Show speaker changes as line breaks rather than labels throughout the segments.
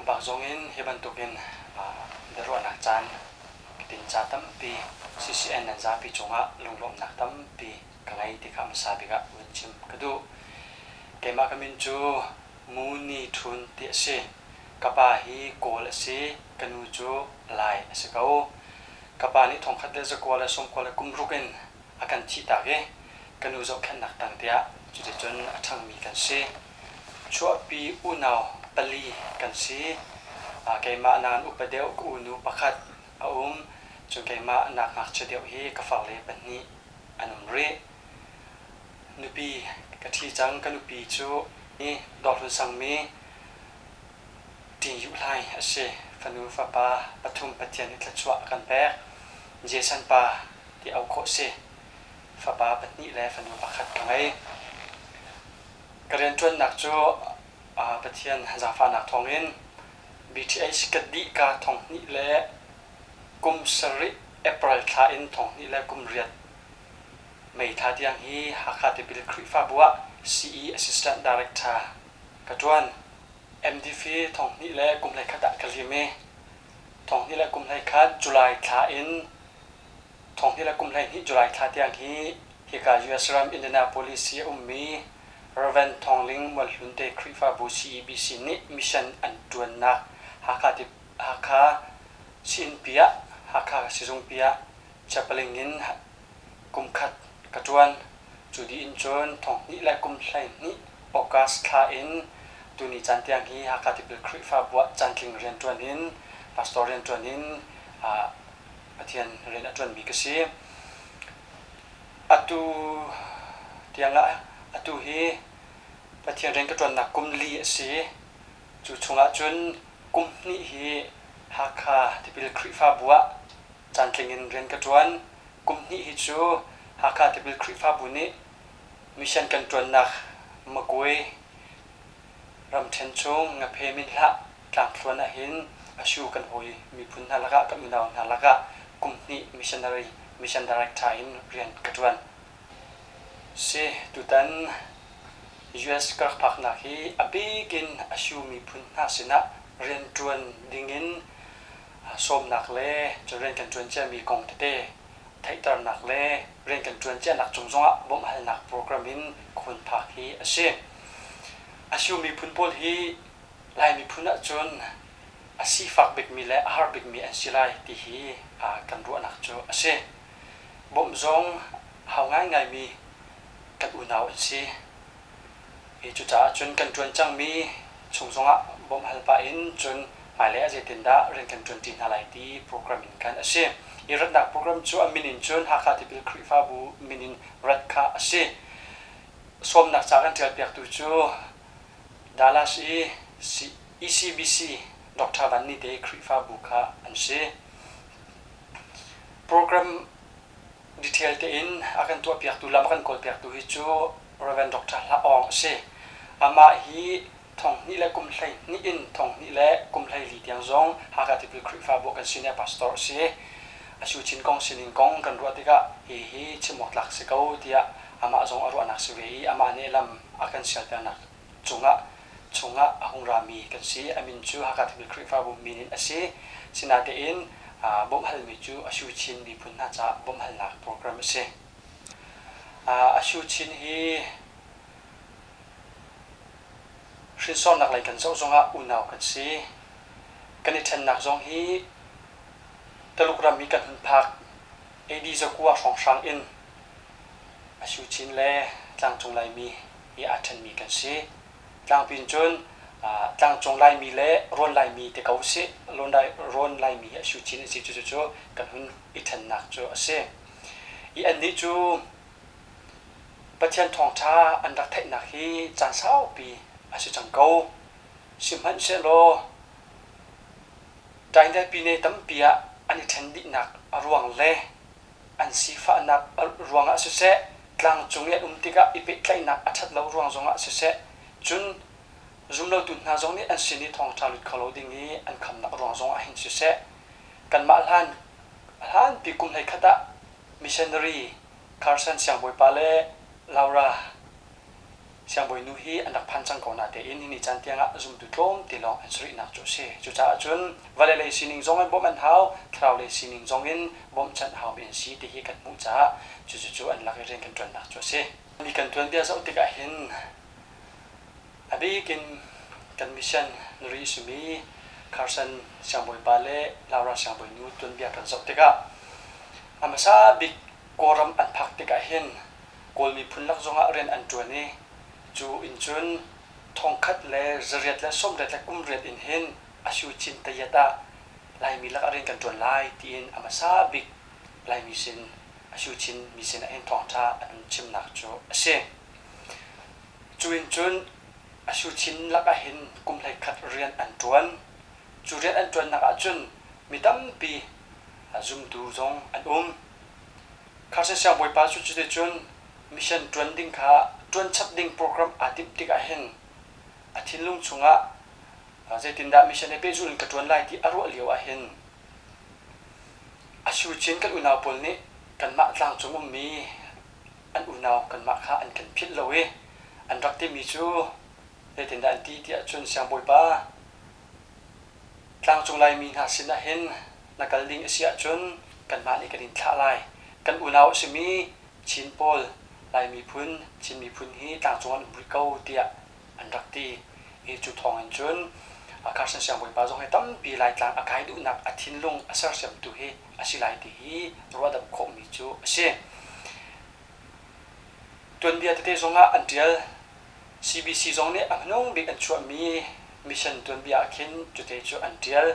pumpak zong in hi bantukin biaruahnak caan tinca tampi CCN nan zapi cungah lunglawmhnak tampi ka ngei ti kha hmasa bik ah vun chim ka duh. Keimah ka min cu Muni Htun ti a si. Ka pa hi Kawl a si, ka nu cu Lai a si ko. Ka pa nih thongkhat le zakua le sawmkua le kum ruk in a kan thihtak i ka nu zohkhenhnak tang tiah cuticun a ṭhangmi kan si. Chuahpi unau pali kan si. Keimah nakin upa deuh ka unu pakhat a um. Cun keimah nak ngakchia deuh hi ka farle pahnih an um rih. Nupi ka ṭhi cang. Ka nupi cu Dawrhlun sangmi Ṭin Yuh Hlai a si. Fanu fapa pathum Pathian nih thluachuah a kan pek. Jason pa ti auh khawh si. Fapa pahnih le fanu pakhat ka ngei. Ka rianṭuannak cu Pathian zaangfahnak thawngin BTH ka dih ka thonghnih le kum sarih April thla in thonghnih le kum riat May thla tiang hi Hakha Tipil Khrihfabu ah CE Assistant Director ka ṭuan. MDF thonghnih le kum hleikhat ah ka lim i thonghnih le kum hleikhat July thla in thonghnih le kum 12 July thla tiang hi hika US ram Indianapolis i a ummi Rev. Thawng Ling Mualhlun te Khrihfabu CEBC nih mission an ṭuannak Hakha Hakha Siinpi ah Hakha sizungpi ah chaplain in kum khat ka ṭuan. Cu dih in cun thonghnih le kum 12 August thla in tuni caan tiang hi Hakha Tipil Khrihfabu ah caantling rianṭuan in pastor rianṭuan in Pathian rian a ṭuanmi ka si. Atu tiangah atu hi Pathian rian ka ṭuannak kum li a si. Cu chungah cun kum hnih hi Hakha Tipil Khrihfabu ah caantling in rian ka ṭuan. Kum hnih hi cu Hakha Tipil Khrihfabu nih mission kan ṭuannak Magwe ramṭhen chung Ngaphe Minhlah tlangthluan ahhin Ashu kan hawi miphun hna lakah kan unau hna lakah kum hnih missionary mission director in rian ka ṭuan. Si tutan US ka rak phaknak hi a bik in Ashu miphun hna sinah rianṭuan dingin sawmnak le cun rian kan ṭuan ciami kong tete theihternak le rian kan ṭuan cianak cung zongah bawmhhalnak program in ka hun phak hi a si. Ashu miphun pawl hi Lai miphun ahcun a sifak bikmi le a har bikmi an si lai ti hi kan ruahnak cu a si. Bawmh zong hau ngaingaimi kan unau an si. Hi cucaah cun kan ṭuan cangmi chung zongah bawmh hal pah in cun hmailei ah zeitindah rian kan ṭuanṭi hna lai ti program in khan a si. Hi ratnak program cu a min in cun Hakha Tipil Khrihfabu min in rat kha a si. Sawmnak ca kan ṭialpiaktu cu Dallas i ECBC Doctor Van Ni te Khrihfabu kha an si. Program detail tein a kan tuahpiaktu lam a kan kawlpiaktu hi cu Rev. Dr. Hla Awng a si. Amah hi thonghnih le kum 12 in thonghnih le kum 14 tiang zong Hakha Tipil Khrihfabu kan senior pastor a si. A Suchin kong sining kong kan ruah tikah hihi chim awk tlak si ko tiah amah zong a ruahnak si ve i amah nih lam a kan sialternak cungah chungah a hung rami kan si. A min cu Hakha Tipil Khrihfabu min in a si. Sinatein bawmhhalmi cu Ashu Chin miphun hna caah bawmhhalnak program a si. Ashu Chin hi hrinsornak lei kan zoh zongah unau kan si. Kan i ṭhennak zong hi Taluk ram i kan hun phak AD zakua hrawnghrang in Ashu Chin le tlangcung Laimi hi aa ṭhenmi kan si. Tlangpi in cun tlangcung Laimi le Rawn Laimi ti ko usih. Rawn Laimi hi Ashu Chin a si. Cucu kan hun i ṭhennak cu a si. I annih cu Pathian thawngṭha an rak theihnak hi caan saupi a si cang ko. Sihmanhsehlaw Taingle pine tampi ah an i ṭhen dihnak a ruang le an sifahnak ruangah siseh, tlangcung i an um tikah i pehtlaihnak a ṭhat lo ruang zongah siseh, cun zumlotu hna zong nih an sin i thawngṭha lut kho lo ding i an khamnak ruang zongah hin siseh, kanmah hlan hlanpi kum 11 ah missionary Carson siangbawipa le Laura. Siangbawinu hi an rak phan cang ko natein hi ni caan tiangah zumtu tlawmte lawng an si rihnak cu a si. Cucaah cun vawlei lei sining zong in bawmh an hau, thlarau lei sining zong in bawmhchanh haumi an si ti hi kan hmuh caah cucu an lak i rian kan ṭuannak cu a si. Mi kan tuanbia zoh tikah hin a bik in kan mission nuri a simi Carson siangbawipa le Laura siangbawinu tuanbia kan zoh tikah a hmasa bik Kawlram an phak tikah hin Kawl miphun lak zongah rian an ṭuan i cu in cun thongkhat le zariat le sawmriat le kumriat in hin Asyu Chin Tayat ah Laimi lakah rian kan ṭuan lai tiin a hmasa bik Laimi sin Asyu Chin mi sinah hin thawngṭha an hun chimnak cu a si. Cu in cun Asyu Chin lakah hin kum 11 rian an ṭuan. Cu rian an ṭuannak ah cun mi tampi zumtu zong an um. Carson siangbawipa cu cuticun mission ṭuan ding kha ṭuan chap ding program aa timh tikah hin a thinlung chungah zeitindah mission he pehzulh in ka ṭuan lai ti a ruah lio ah hin a Chin kan unau pawl nih kanmah tlangcung ummi an unau kanmah kha an kan philh lo i an rak timi cu zeitindah an ti tiah cun siangbawipa Tlangcung Laimi hna sinah hin na kal ding a si ahcun kanmah nih kan in thlah lai. Kan unau a simi Chin pawl, Lai miphun, Chin miphun hi tlangcung an um rih ko tiah an rak ti. I cu thawng in cun Carson siangbawipa zong hi tampi Laitlang a kai duhnak a thinlung a sersiamtu hi a si lai ti hi ruahdamh khawhmi cu a si. Tuanbia tete zongah an ṭial. CBC zong nih a hmanung bik an chuahmi mission tuanbia ah khin cute cu an ṭial.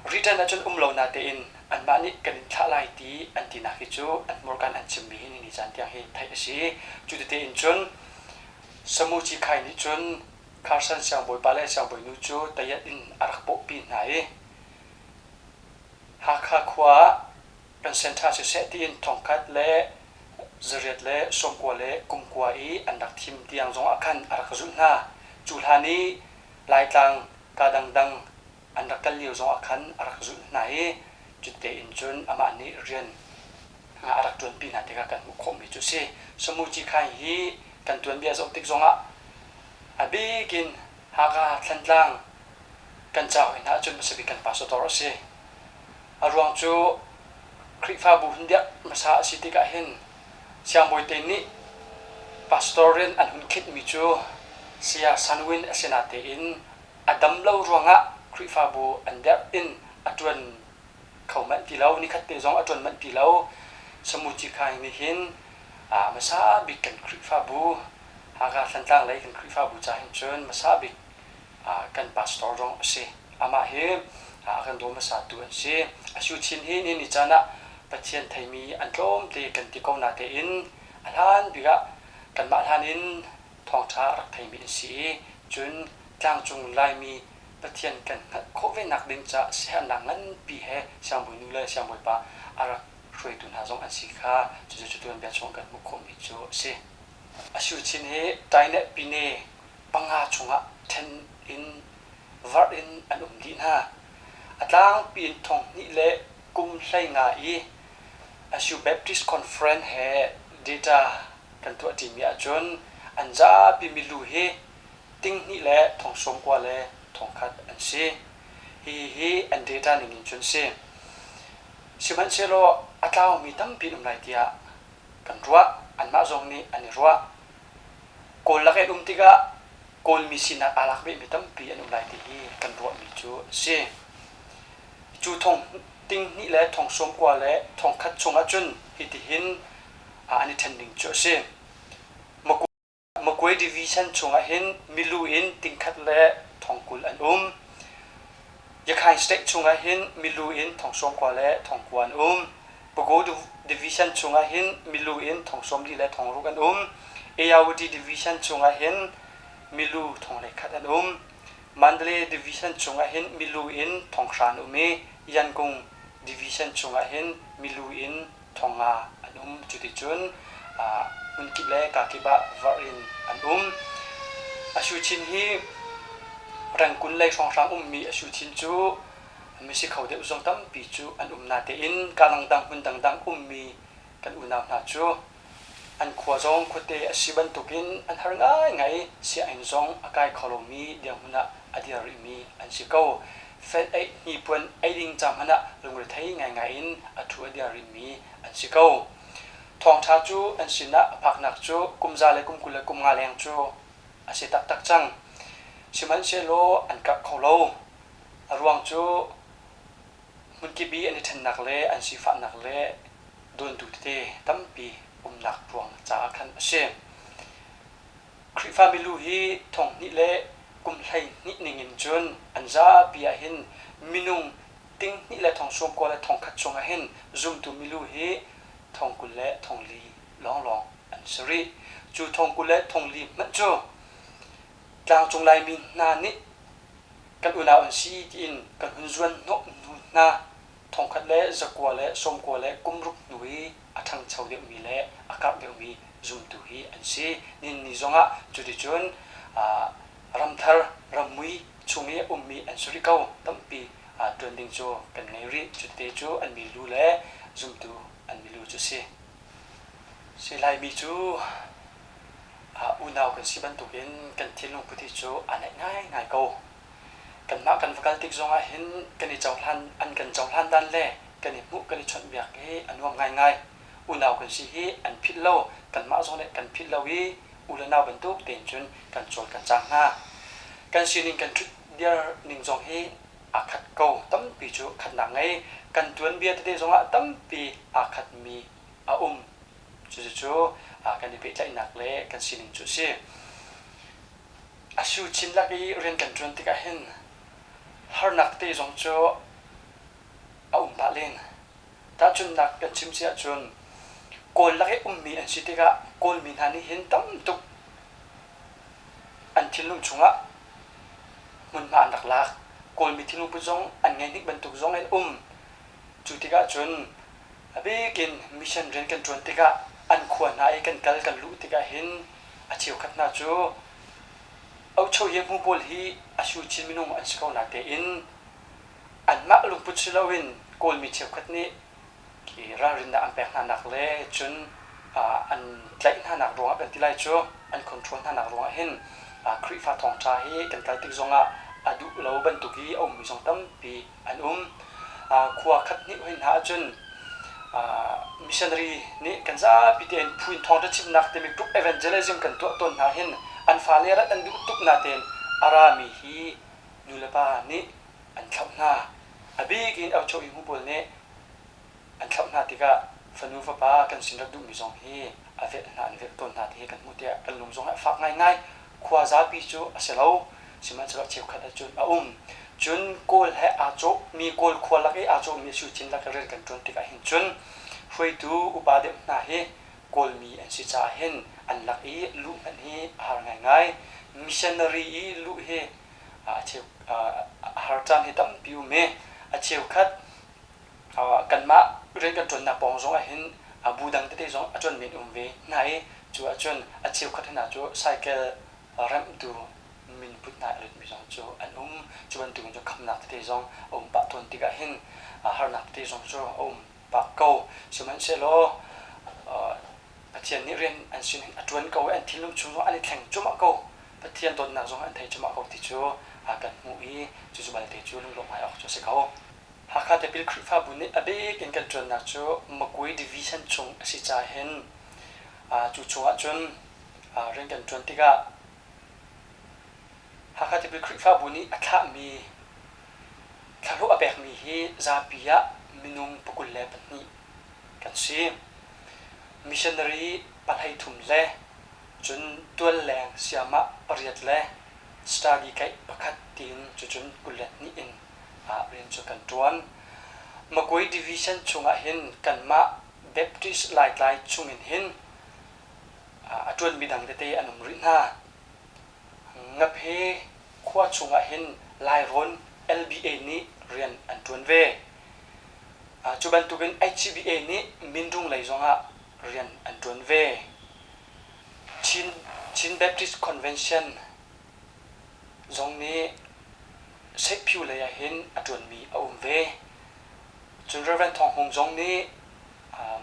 Return ahcun um lo natein anmah nih kan in thlah lai ti an tinak hi cu an hmurka in an chimmi hi ni caan tiang hi theih a si. Cu tete in cun Samuci Khai nih cun Carson siangbawipa le siangbawinu cu tayat in a rak bawhpi hna i Hakha khua ah kan center siseh tiin thongkhat le zariat le sawmkua le kumkua i an rak thim tiang zongah khan a rak zulh hna. Cu hlan i Laitlang ka dangdang an rak kal lio zongah khan a rak zulh hna i cutte in cun amah nih rian a rak ṭuanpi hna tikah kan hmuh khawhmi cu a si. Samuci Khai hi kan tuanbia zoh tik zongah a bik in Hakha Thlantlang kan ca hoi hna ahcun hmasa bik kan pastor a si. A ruang cu Khrihfabu hun dirh hmasa a si tikah hin siangbawite nih pastor rian an hun khinhmi cu Saya San Win a si natein a dam lo ruangah Khrihfabu an derh in a ṭuan kho manh ti lo, nikhat te zong a ṭuan manh ti lo. Samuci Khaing nih hin hmasa bik kan Khrihfabu Hakha Thlantlang lei kan Khrihfabu ca hin cun hmasa bik kan pastor zong a si. Amah hi a kan daw hmasatu an si. Asyu Chin hi ni ni caan ah Pathian theimi an tlawmte kan ti ko natein a hlan bik ah kanmah hlan in thawngṭha a rak theimi an si i cun tlangcung Laimi Pathian kan hngalh khawh ve nak ding caah siaherhnak nganpi he siangbawinu le siangbawipa a rak hruaitu hna zong an si kha cucu cu tuanbia chung kan hmuh khawhmi cu a si. Asyu Chin hi Taineh Pine panga chungah ṭhen in varh in an um dih hna. A tlangpi in thonghnih le kum 15 i Asyu Baptist Conference he data kan tuahṭimi ahcun an zapi milu hi tinghnih le thong sawmkua le thongkhat an si. Hihi hi an data ning in cun si. Sihmanhsehlaw a tlaumi tampi an um lai tiah kan ruah. Anmah zong nih an i ruah. Kawl lak i an um tikah Kawlmi sinak aa lak vemi tampi an um lai ti hi kan ruahmi cu a si. Cu thong tinghnih le thong sawmkua le thong khat chungah cun hitihin an i ṭhen ning cu a si. Magway Division chungah hin milu in tingkhat le thong 20 an um. Yakhain State chungah hin milu in thong sawmkua le thong kua an um. Pago Division chungah hin milu in thong 40 le thong ruk an um. Ayawady Division chungah hin milu thong le khat an um. Mandalay Division chungah hin milu in thong hra an um i Yangon Division chungah hin milu in thong nga an um. Cuticun hmunkip le kakip ah varh in an um. Ashuchin hi Rangoon lei hrawnghrang ummi Ashuchin cu misi kho deuh zong tampi cu an um natein ka dangdang hmun dangdang ummi kan unau hna cu. An khua zong khuate a si bantukin an har ngaingai i sianginn zong a kai kho lomi dirhmun ah a dir rihmi an si ko. Fel eih hnipuan ei ding ca hmanh ah lungrethei ngaingai in a ṭhu a dir rihmi an si ko. Thawngṭha cu an sinah a phaknak cu kum za le kum 20 le kum nga leng cu a si taktak cang. Sihmanhsehlaw an karh kho lo. A ruang cu hmunkip i an i ṭhennak le an sifahnak le dawntu tete tampi umnak ruang caah khan a si. Khrihfa milu hi thonghnih le kum 12 ningin cun an zapi ah hin minung tinghnih le thong sawmkua le thongkhat chungah hin zumtu milu hi thong 20 le thong li lawnglawng an si rih. Cu thong 20 le thong li hmanh cu tlangcung Laimi hna nih kan unau an si tiin kan hun zuan hnawh hnu hna 1990 le kum ruk hnu i a ṭhangcho deuhmi le a karh deuhmi zumtu hi an si. Nihin ni zongah cuticun ramthar rammui chung i a ummi an si rih ko. Tampi ṭuan ding cu kan ngei rih. Cutete cu an milu le zumtu an milu cu a si. Si Laimi cu unau kan si bantukin kan thinlung put hi cu aa naih ngaingai ko. Kanmah kan va kal tik zongah hin kan i cohlan an kan cohlan dan le kan i hmuh kan i chawnhbiak hi a nuam ngaingai. Unau kan si hi an philh lo, kanmah zong nih kan philh lo i u le nau bantuk tein cun kan cawl kan cang hna. Kan sining kan ṭhut dir ning zong hi aa khat ko. Tampi cu khatnak ngei. Kan tuanbia tete zongah tampi aa khatmi a um. Cucu kan i pehtlaihnak le kan sining cu a si. A su chin lak i rian kan ṭuan tikah hin harnak te zong cu a um pah len. Tahchunhnak kan chim si ahcun Kawl lak i ummi an si tikah Kawlmi hna nih hin tam tuk an thinlung chungah hmunhma an rak lak. Kawlmi thinlungput zong an ngei hnik bantuk zong in um. Cu tikah cun a bik in mission rian kan ṭuan tikah an khua hna i kan kal kan luh tikah hin a cheukhat hna cu Ochoyehmu pawl hi a su chin minung an si ko natein anmah lungput si loin Kawlmi cheukhat nih khi ralrinnak an pek hnanak le cun an tlaih hnanak ruangah kan ti lai cu an control hnanak ruangah hin Khrihfa thawngṭha hi kan kal tik zongah a duh lo bantuk i a ummi zong tampi an um. Khua khat hnih hoi hna ahcun missionary nih kan zapi tein phu in thawngṭha chimnak timi group evangelism kan tuah tawn hna hin an fale rat an duh tuk natein a rami hi nulepa nih an thlauh hna. A bik in Ochoihu pawl nih an thlauh hna tikah fanu fapa kan sin rak duhmi zong hi a velh hna an velh tawn hna ti hi kan hmuh tiah kan lung zong a fak ngaingai. Khua zapi cu a si lo, sihmanhsehlaw cheukhat ahcun a um. Cun Kawl he aa cawhmi Kawl khua lak i aa cawhmi a si chin lak i rian kan ṭuan tikah hin cun hruaitu upa deuh hna hi Kawlmi an si caah hin an lak i luh hmanh hi a har ngaingai. Missionary i luh hi a cheu a har caan hi tampi um i a cheukhat kanmah rian kan ṭuannak pawng zong ah hin bu dang tete zong a ṭuan men um ve hna i cu ahcun a cheukhat hna cu cycle remhtu minput hna a lutmi zong cu an um. Cu bantukin cu khamnak tete zong a um pah tawn tikah hin harnak tete zong cu a um pah ko. Sihmanhsehlaw Pathian nih rian an sin hin a ṭuan ko i an thinlung chung zong an i thleng cuahmah ko. Pathian dawtnak zong an thei cuahmah ko ti cu kan hmuh i cucu balte cu lunglawmh ngai awk cu a si ko. Hakha Tipil Khrihfabu nih a bik in kan ṭuannak cu Makui Division chung a si caah hin cu chungah cun rian kan ṭuan tikah Hakha Tipil Khrihfabu nih a thlahmi thlahlawh a pekmi hi zapi ah minung 22 kan si. Missionary 33 le cun tualleng siamah pariat le study kaih pakhat tiin cucun 22 in rian cu kan ṭuan. Makui Division chungah hin kanmah Baptist Laitlai chungin hin a ṭuanmi dang tete an um rih hna. Ngaphe khua chungah hin Lairawn LBA nih rian an ṭuan ve. Cu bantukin HCBA nih Mindung lei zongah rian an ṭuan ve. Chin, Chin Baptist Convention zong nih Seihphiu lei ah hin a ṭuanmi a um ve. Cun Rev. Thawng Hmung zong nih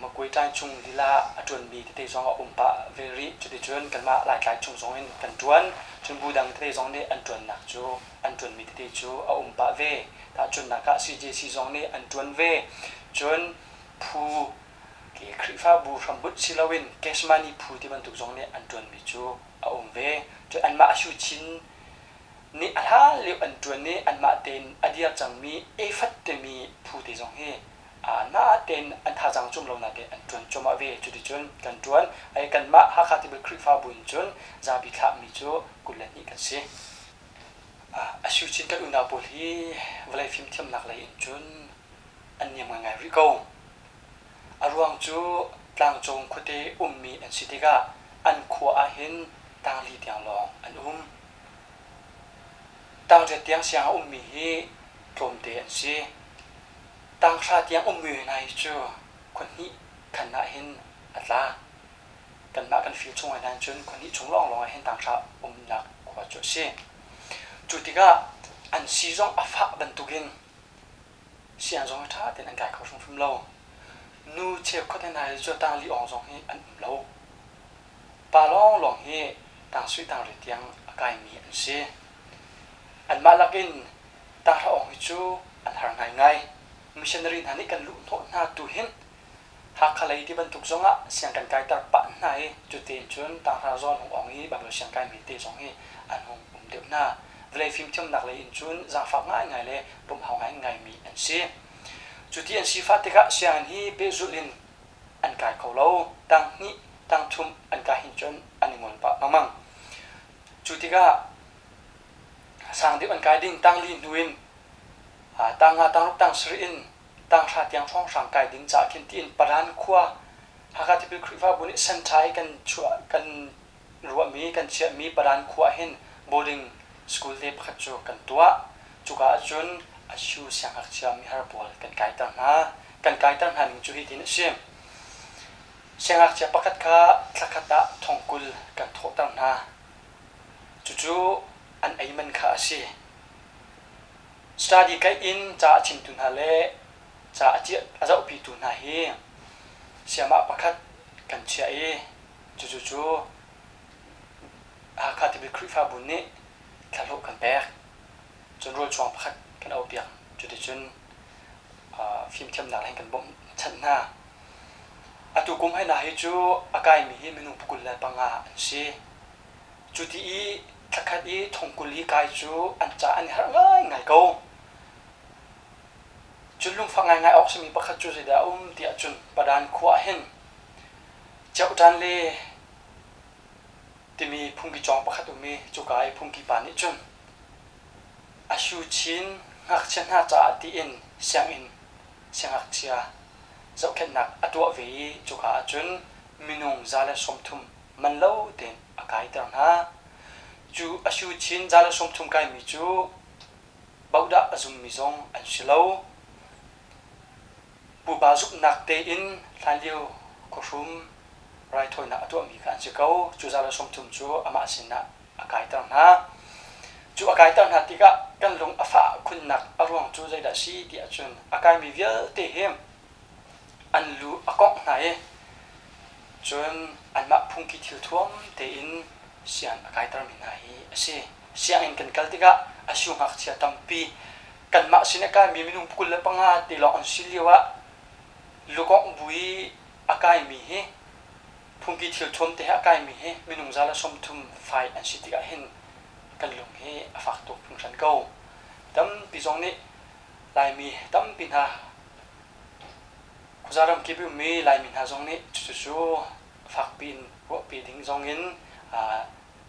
Makwe tlai chung lila a ṭuanmi tete zong a um pah ve rih. Cuticun kanmah Laitlai chung zong in kan ṭuan. Cun bu dang tete zong nih an ṭuannak cu an ṭuanmi tete cu a um pah ve. Tahchunhnak ah CJC zong nih an ṭuan ve. Cun phu Khrihfabu hrambunh si loin Kesmani phu ti bantuk zong nih an ṭuanmi cu a um ve. Cun anmah Ashu Chin nih a hlan lio an ṭuan i anmah tein a dir cangmi Efat timi phu te zong hi anmah tein an thazaang cum lo natein an ṭuan cuahmah ve. Cuticun kan ṭuan. Ai kanmah Hakha Tipil Khrihfabu in cun zapi thlahmi cu 22 kan si. Ashu Chin kan unau pawl hi vawlei fimthiamnak lei in cun an niam ngaingai rih ko. A ruang cu tlangcung khuate ummi an si tikah an khua ahhin tangli tiang lawng an um. Tangriat tiang siang a ummi hi tlawmte an si. Tanghra tiang ummi hna hi cu khua hnih khan ahhin a tla. Kanmah kan fil chung ahhin cun khua hnih chung lawnglawng ahhin tanghra umnak khua cu a si. Cu tikah an si zong a fah bantukin siang zong hi ṭha tein an kai kho hrimhrim lo. Nu cheukhat hna hi cu tangli awng zong hi an um lo. Pa lawnglawng hi tangsui tangri tiang a kaimi an si. Anmah lakin tanghra awng hi cu an har ngaingai. Missionary hna nih kan luh hnawh hna tu hin Hakha lei ti bantuk zongah siang kan kaiter pah hna i cutin cun tanghra zawn hung awng i Baibal siang kaimi te zong hi an hung um deuh hna. Vawlei fimthiamnak lei in cun zaangfak ngaingai le bawmhhau ngaingaimi an si. Cuti an sifah tikah sianginn hi pehzulh in an kai kho lo. Tang hnih, tang thum an kai hin cun an i ngol pah lengmang. Cu tikah sang deuh an kai ding tang li hnu in tang nga, tang ruk, tang sarih in tanghra tiang hrawnghrang kai ding caah khin tiin Padan khua Hakha Tipil Khrihfabu nih Senṭha i kan chuah kan ruahmi kan chiahmi Padan khua hin boarding school te pakhat cu kan tuah. Cuka ahcun Ashu siangngakchia mihar pawl kan kaiter hna. Kan kaiter hna ning cu hitin a si. Siangngakchia pakhat kha thlakhat ah thongkul kan thawhter hna. Cucu an ei man kha a si. Study kaih in ca a chimtu hna le ca a ciah a zohpitu hna hi sayamah pakhat kan chiah i cucu cu Hakha Tipil Khrihfabu nih thlahlawh kan pek. Cun rawlchuang pakhat kan auhpiak. Cuticun fimthiamnak lei kan bawmhchanh hna. Atu kum hei hna hi cu a kaimi hi minung 25 an si. Cuti i thlakhat i thongkul i kai cu an ca an i harh ngaingai ko. Cun lungfak ngaingai awk simi pakhat cu zeidah a um tiah cun Padan khua ah hin Ceuhṭan le timi phungki cawng pakhat um i cuka i phungki pa nih cun Ashu Chin ngakchia hna caah tiin sianginn siangngakchia zohkhenhnak a tuah ve i cuka ah cun minung 130 man lo tein a kaiter hna. Cu Ashu Chin 130 kaimi cu bohdah a zummi zong an si lo. Pupa zumhnak tein hlanlio khuahrum raithawinak a tuahmi kha an si ko. Cu 130 cu amah sinah a kaiter hna. Cu a kaiter hna tikah kan lung a fah khunnak a ruang cu zeidah a si ti ahcun a kaimi vialte hi an lu a kongh hna i cun anmah phungki thilthuam tein sian a kaitermi hna hi a si. Sianginn kan kal tikah a siu ngakchia tampi kanmah sin a kaimi minung 25 te lawng an si lio ah lukongh bu i a kaimi hi phungki thilthuam te he a kaimi hi minung 130 fai an si tikah hin kan lung hi a fak tuk hringhran ko. Tampi zong nih Laimi tampi hna khuaza ramkip i ummi Laimi hna zong nih cucu fakpi in ruahpi ding zong in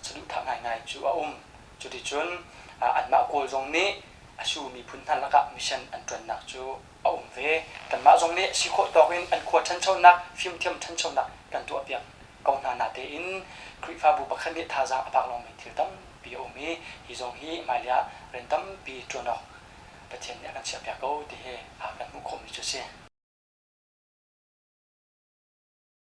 saduhthah ngaingai cu a um. Cuticun anmah Kawl zong nih Ashu miphun hna lakah mission an ṭuannak cu a um ve. Kanmah zong nih si khawh tawk in an khua ṭhanchonak, fimthiam ṭhanchonak kan tuahpiak ko hna natein Khrihfabu pakhat nih thazaang a pak lomi thil tampi a um i hi zong hi hmailei ah rian tampi ṭuan awk Pathian nih a kan chiahpiak ko ti hi kan hmuh khawhmi cu a si.